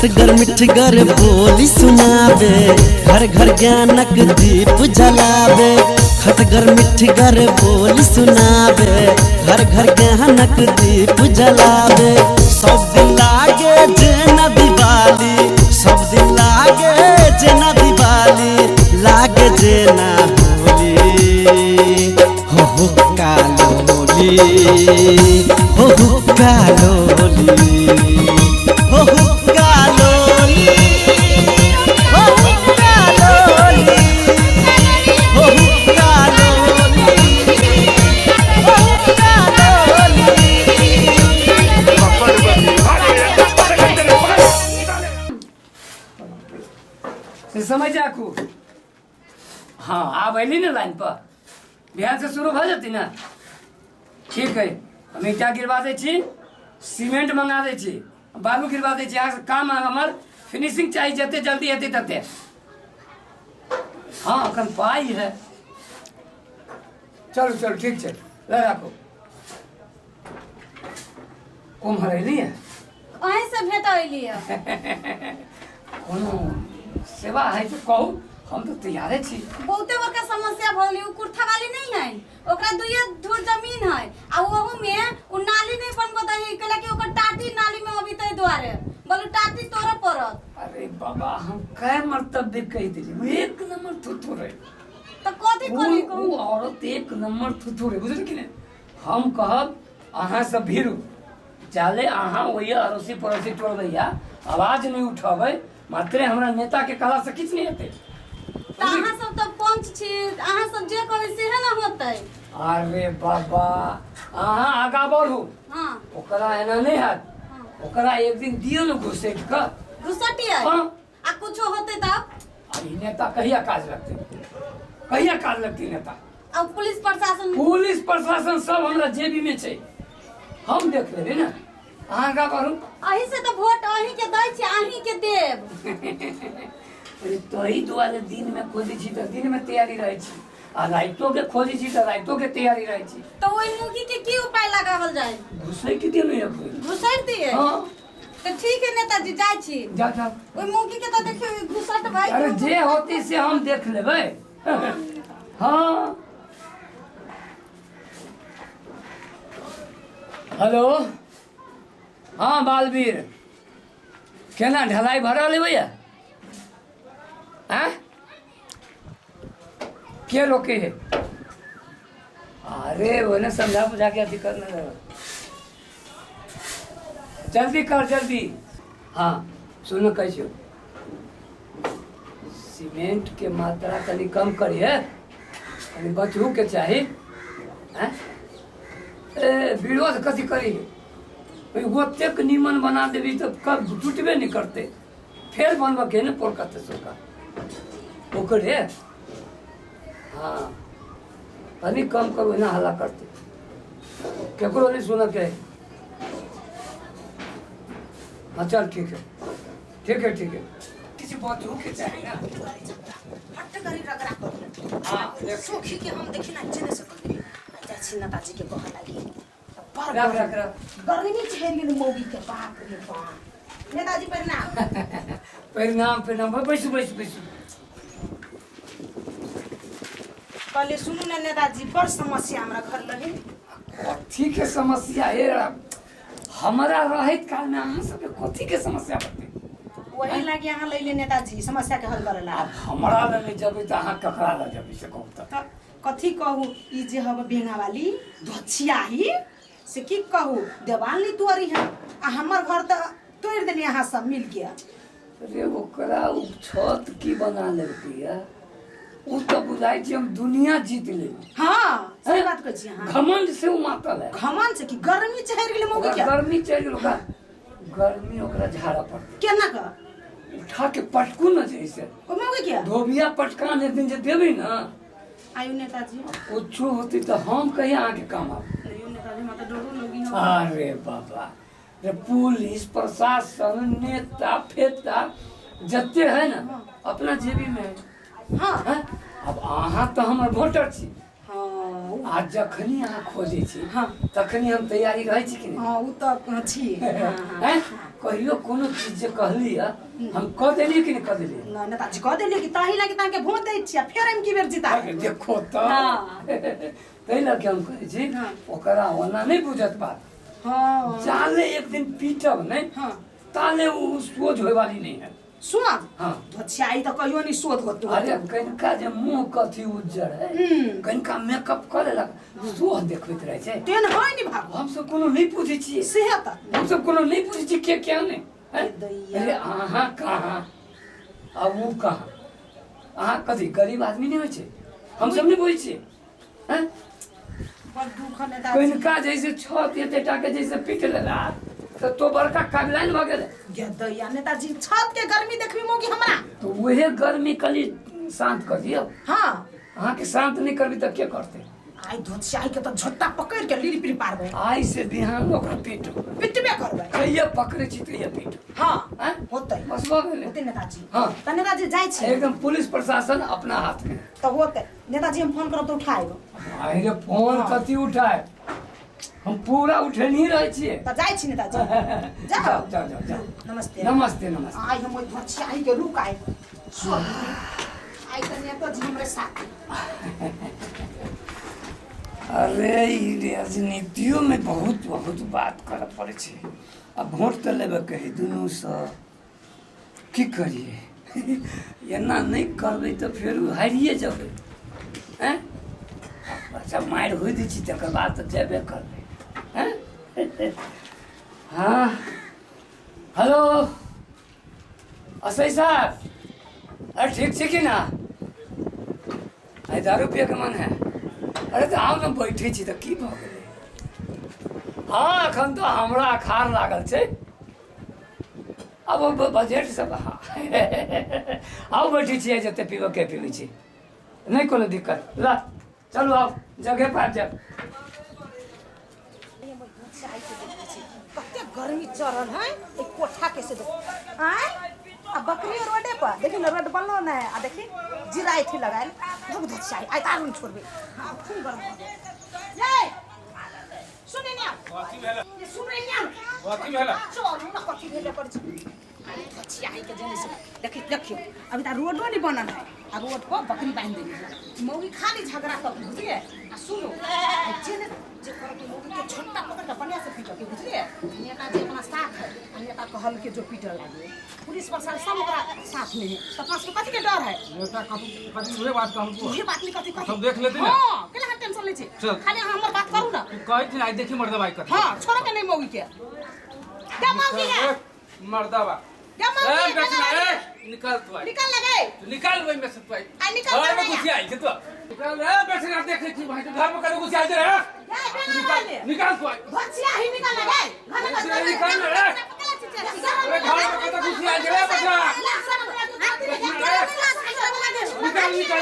खटगर मिठगर बोली सुनाबे, घर घर ज्ञानक दीप जलाबे। खटगर मिठगर बोली सुनाबे, घर घर ज्ञानक दीप जलाबे। सब दिन लागे जेना दिवाली, सब दिन लागे जेना दिवाली, लागे जेना होली। हो हो कालोली, हो हो कालोली, हो हो कालोली, हो हो कालोली, हो हो कालोली, हो हो कालोली। से समझ राखू। हाँ, आब अयली ने लाइन पर, बिहान से शुरू भऽ जेतै ने। ठीक है, हम ईंटा गिरवा दै छी, सीमेंट मंगा दै छी, बालू गिरवा दै छी। अहाँके काम हमर फिनिशिंग चाही, जते जल्दी हेतै तते। हाँ, एखन पाइ है। चलू चलू, ठीक छै, लए राखू। कोम्हर अयली है? अहीं से भेट अयली है। कोनो सेवा है तऽ कहू, हम तऽ तैयारे छी। बहुते बड़का समस्या भऽ गेलै। उ कुर्था वाली नहीं है, ओकरा दुइये धुर जमीन है आ ओहू में उ नाली नहीं बनबत है, कैला कि ओकर टाटी नाली में अभी तै दुआरे बोलू टाटी तोड़े पड़त। अरे बाबा, हम कै मर्तबे कहि देली, उ एक नंबर थुथुर है। तऽ कथी करी उ कहू? उ औरत एक नंबर थुथुर है, बुझल कि नहीं? हम कहब अहाँ सब भीरू जाले, अहाँ ओहि अड़ोसी पड़ोसी टोलबैया आवाज नहीं उठेबै, मात्रे हमरा नेता के कहला से किछु नहीं हेतै। तऽ अहाँ सब तऽ पंच छी, अहाँ सब जे कहबै सेहे ने होतै। अरे बाबा, अहाँ आगा बढ़ू। ओकरा एना नहीं हैत। ओकरा एक दिन दियौ ने घुसैट कऽ। घुसटियै? हाँ। आ कुछो होतै तब? आ ई नेता कहिया काज लगतै, कहिया काज लगतै नेता? आ पुलिस प्रशासन? पुलिस प्रशासन सब हमरा जेबी में छै, हम देख लेबै ने। अहाँ आगाँ बढ़ू। अही से तऽ वोट अही के दै छी, अही के देब। अरे तही दुआरे दिन में खोजै छी तऽ दिन में तैयारी रहै छी, आ राइतो के खोजै छी तऽ राइतो के तैयारी रहै छी। तऽ ओहि मुर्गी के की उपाय लगावल जाय? घुसै के दियौ ने एक बेर। घुसैर दिए? हाँ। तऽ ठीक है नेताजी, जाइ छी। जा जा। ओहि मुर्गी के तऽ देखियौ घुसट भाई। अरे जे होती से हम देख लेबै। हाँ, हेलो, हाँ बालवीर, केना ढलाई भऽ रहल है भैया? आँय, के रोके है? अरे ओने समझा बुझा के अथी करने लगा। जल्दी कर जल्दी। हाँ सुन, कहै छियौ सीमेंट के मात्रा कनि कम करिहे, कनि बचहु के चाही। हैं, ए विरोध कथी करी? ओतेक नीमन बना देबी तऽ कब टूटबे नहि करतै, फेर बनबऽ के ने पड़तै सोका ओकरे। हाँ, कनि कम करू, एना हल्ला करतै, केकरो नहि सुनऽ के है। हाँ चल, ठीक है ठीक है ठीक है। किसी बचहु के चाही ना। हट करी रगड़ा कर। हाँ, देख। सोखी के हम देखी ना चिन्ह सकल। जाइ छी नेताजी के कहऽ लागी। बड़ रख रख रख। गर्मी चढ़ि गेल मौगी के, बाप रे बाप। नेताजी प्रणाम। प्रणाम प्रणाम, बैसू बैसू बैसू। कहलिए सुनू ने नेताजी, बड़ समस्या हमरा घर लगे। कथी के समस्या हे? हमरा रहैत काल में अहाँ सबके कथी के समस्या बतै? वही लागी अहाँ लैले नेताजी, समस्या के हल करेला। आब हमरा लग नहि जेबै तऽ अहाँ ककरा लग जेबै से कहू तऽ। तऽ कथी कहू, ई जे हब बेंगा वाली धोछियाही से की कहू, देवाल नहीं तोड़ी है आ हमर घर तऽ तोड़ देली अहाँ सब मिल के। अरे ओकरा उ छत की बना लेलकै है, उ तऽ बुझाइ छै हम दुनिया जीत लेली। हाँ, सही बात कहै छी अहाँ। घमंड से उ मातल है। घमंड से की गर्मी चढ़ि गेलै मौगी ओकरा के। गर्मी चढ़ि गेल, ओकरा गर्मी ओकरा झाड़ा पड़तै। केना कऽ? उठा के पटकू न जैसे ओ मौगी के धोबिया पटकान एक दिन जे देबै न। आयु नेताजी, कुछो होतै तऽ हम कहिया अहाँके काम आब? आयु नेताजी, हमरा तऽ डरो लगी हौ। अरे बाबा रे, पुलिस प्रशासन नेता फेता जते है ना अपना जेबी में है। हाँ। हैं? अब अहाँ तऽ हमर वोटर छी। हाँ, बाबू। आ जखनी अहाँ खोजै छी हाँ। तखनी हम तैयारी रहै छी कि नहि? हाँ, उ तऽ छी। हाँ, हाँ। हैं? कहियो कोनो चीज जे कहली है हम कऽ देलियै कि नहि कऽ देलियै? ना नेताजी, कह देलियै कि ताही लागी तऽ अहाँके वोट दै छी आ फेर एम की बेर जिता। अरे देखो तऽ। हाँ। ताहि लऽ के हम कहै छी, हाँ। ओकरा ओना नहि बुझत बात। हाँ। जाले एक दिन पीटब नहि, हाँ। ताले ओ सोझ होय वाली नहीं है। सुन। हाँ। धोछियाई तऽ कहियो नहीं शोध होत। अरे कनिका जे मुंह कथी उज्जर है, कनिका मेकअप कऽ लेलक, सोह देखबैत रहै छै। तेन है नि भागो। हमसब कोनो नहि पूछै छियै। सेहे तऽ। हमसब कोनो नहि पूछै छियै के क्या नहि हैं? दैया। अरे अहाँ कहाँ आ ओ कहाँ? अहाँ कथी गरीब आदमी नहि होइ छै? हमसब नहि बुझै छियै हैं? बड़ दुख है नेताजी। कनिका जैसे छत एते टाके जैसे पीट लेला तऽ तो बड़का काबिलाइन भऽ गेलै। गे दैया नेताजी, छत के गर्मी देखबी मौगी हमरा। तऽ उहे गर्मी कनि शान्त कऽ दियौ। हाँ। अहाँके शान्त नहि करबी तऽ के करतै? आइ धोछियाई के तऽ झोटा पकड़ के लीर पीर पारबै। आइ से बिहान ओकरा पीट। पिटबे करबै। जहिया पकड़ै छी तहिया पीट। हाँ। आँय? होतै। बस भऽ गेलै। होतै नेताजी। हाँ। तऽ नेताजी जाइ छी। एकदम पुलिस प्रशासन अपना हाथ में। तऽ होतै नेताजी, हम फोन करब तऽ उठायब। अरे फोन कथी उठाए, हम पूरा उठेनही रहै छियै। तऽ जाइ छी नेताजी। जाओ जाउ। जाओ जाओ जाओ। नमस्ते। नमस्ते नमस्ते। आइ हम ओहि धोछियाई के रुक आइ छोड़, आइ तऽ नेताजी हमरे साथ। अरे ई राजनीतियोमे बहुत बहुत बात करऽ पड़ै छै। आ वोट तऽ लेबऽके है दुनूसँ, की करियै? एना नहि करबै तऽ फेर हारिए जेबै। आँय, अच्छा मारि होइ दै छी, तकर बाद तऽ जेबे करबै। आँय, हँ, हेलो असै साहब, अरे ठीक छी कि ना? आइ दारू पियके मन है। अरे तऽ आउ ने, बैठे छी तऽ की भऽ गेलै? हँ, एखन तऽ हमरा अखार लागल छै। आब बजट सब। हँ, आउ बैठे छियै, जते पीबऽ के पीबै छी, नहि कोनो दिक्कत। ल चलू, आउ जगह पर आबि जायब। कते गर्मी चढ़ल है ई कोठा के से देख। आय आ बकरी रोडे पर देखी न, रोड बनलो न है। आ देखी जीरा एथी लगायल धुक धुक चाही। आइ तार छोड़बे। हाँ, खूब गर्म भऽ गेल। ये सुने ने, कथी भेल? ये सुने ने। कथी भेल? चलू न, कथी भेले कर छी। धचिया के जने से देखी, देखियो अभी त रोडो नहीं बनल है आ रोड पर बकरी बांध देली है। मौगी खाली झगड़ा कर, बुझलिए? आ सुनो, आ जे ने जे कर के मौगी के छोटा पकड़ के बढ़िया से पीट के, बुझलिए? नेता जी अपना साथ है आ नेता कहल के जो पीटल लागे, पुलिस प्रशासन सब ओकरा साथ में है, तो अपना सबके कथी के डर है? नेता कथी कथी उहे बात कहलको? उहे बात नहीं, कथी कथी सब देख लेती ने। हां, केला अहाँ टेंशन लै छी? चल। खाली अहाँ हमर बात करू ना। तू कहै छी ने, आइ देखी मर्दबा कथी। हां, छोड़ो के नहीं मौगी के, दे मौगी के। मर्दबा दे मौगी ए के, बेचना, बेटा। ए निकल तू आई। निकल लगे। तू निकल ओहि में से तू आई। आ, निकल घर में लगे। घुसी आई छै तू, निकल रे बेचना, देखै छी भाई, घर में कतौ घुसी आई छै रे? ए, बेना वाले। निकल तू आई। बचिया ही निकल लगे। घर में बचिया निकल रे। अरे घर में कतौ घुसी आई छै रे बच्चा? निकल निकल।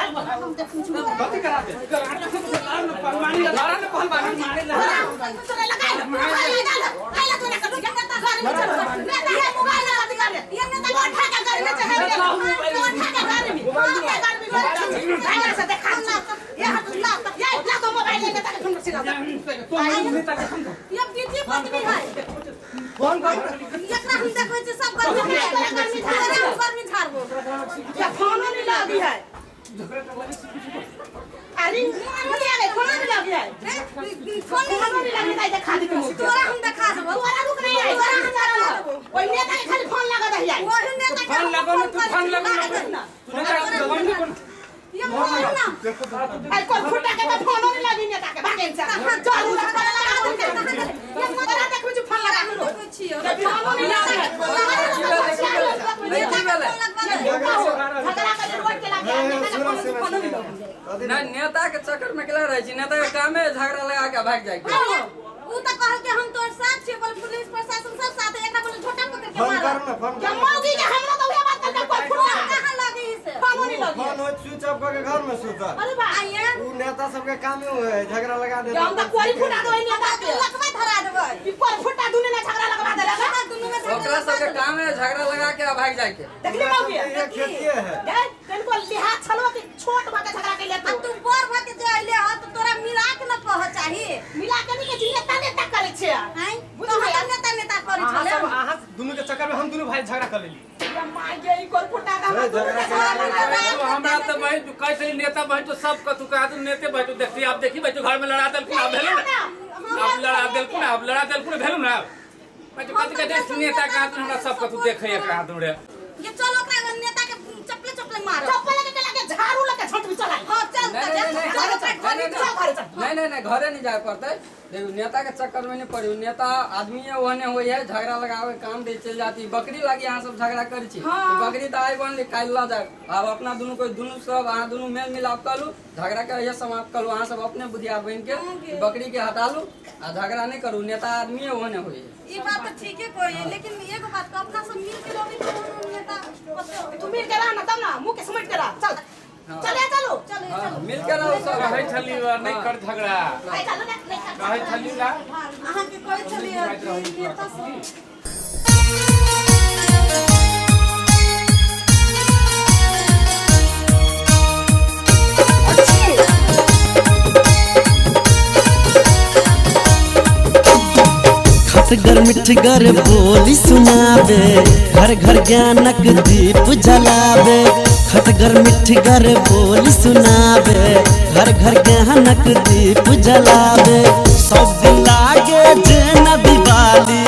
कथी करा कथी करा दे पहलवानी लड़ा ने, पहलवानी मारे लड़ा। तो नेता के फोन कर। ये पीछे पत्नी है। फोन कर। एकरा हम देखै छी सब गर्मी, गर्मी झाड़बो, गर्मी झाड़बो। फोनो नहीं लगी है। अरे फोनो नहीं लगी है, फोन फोनो नहीं लगी है, देखा दी तोरा हम देखा देबो। तोरा रुक नहीं आई, तोरा हम देखा देबो। ओइ नेता के खाली फोन लगा दही आई। ओही नेता के फोन लगो ने, तू फोन लगो ने। ने, तू नेता के फोन नहीं। ये फोन ना। आई कोन फुटा के तो फोनो नहीं लगी नेता के, भागेन से चल ये तोरा देखबी जो फोन लगा के देखै छियो। फोनो नहीं लगी है। नेता के फोन लगवा दे। झगड़ा के रोड के लागे नेता के फोन, फोनो नहीं लगी। ना, नेता के चक्कर में केला रहै छी? नेता के कामे झगड़ा लगा के भाग जाय के। उ त कहल के हम तोर साथ छियै, बोले पुलिस प्रशासन सब साथ है। एकरा बोले झोटा पकड़ के फोन मारो। कर ना, फोन के कर। मौगी के हमरा तो उहे बात करके कोई फुटा कहाँ लगी से? फोनो नहीं लगी फोन होइत स्विच ऑफ करके घर में सुतल। अरे बा आइए उ नेता सबके कामे हुए है झगड़ा लगा देता। हम त कोरी फुटा दो नेता के। लकवा धरा देबै। ई कोरी फुटा दुने ना झगड़ा लगवा देला ना। दुनू में झगड़ा ओकरा सबके काम है झगड़ा लगा के आ भाग जाए के। देखली मौगी ये खेतिए है। गए तनको लिहाज छलो कि छोट भके झगड़ा के ले आ तू बड़ भके जे अइले ह त तोरा मिला के न कह चाही। मिला के नहीं के नेता नेता करे छे। हैं बुझलियै? तो हम नेता नेता करे अहाँ छले। सब अहाँ दुनू के चक्कर में हम दुनू भाई झगड़ा कर लेली। या माय गे ई कोरी फुटा का ए, झगड़ा तो हमरा तो भाई तू कहै छली नेता भाई तो सब कतु कहा तू नेते भाई तो देखती आप देखी भाई तो घर में लड़ा देलखुन आब भेलु ना, आब लड़ा देलखुन, आब लड़ा देलखुन भेलु ना। भाई तो कथी कहै छै नेता कहा तू हमरा सब कतु देखैया कहा तू रे। ये चल ओकरा नेता के चपले चपले मार। चप्पल के लगे झाड़ू लगे झट भी चलाई। हां चल नहीं, त नहीं, चल नहीं, चल ओकरा नहीं, घरे नहीं, चल घरे चल। नहीं नहीं नहीं घरे नहीं जाए पड़ते। देखो नेता के चक्कर में नहीं पड़ी, नेता आदमी ओहने होई है झगड़ा लगावे काम दे चल जाती। बकरी लागी यहाँ सब झगड़ा करी छी। हाँ। बकरी तो आई बनली काल ल जाए। अब अपना दुनू कोई दुनू सब अहाँ दुनू मेल मिलाप करू, झगड़ा के यह समाप्त करू। अहाँ सब अपने बुधियार बन के बकरी के हटा लू आ झगड़ा नहीं करू। नेता आदमी ओहने होई है। ई बात तो ठीके कही है, लेकिन एगो बात को अपना सब मिल के रहबी तो नेता कते तू मिल के रह ना तब ना मुंह के समेट के रह। चल चले चलो चलो हाँ, चलो मिल के रहो सब। कहै छली नहीं कर झगड़ा, आई चलो ना नहीं कर। कहै छली ना अहाँ के कहै छलियै कि नेता सब खटगर मिठगर बोली सुनाबे, घर घर ज्ञानक दीप जलाबे। खटगर मिठगर बोली सुनाबे, घर घर ज्ञानक दीप जलाबे। सब दिन लागे जेना दिवाली,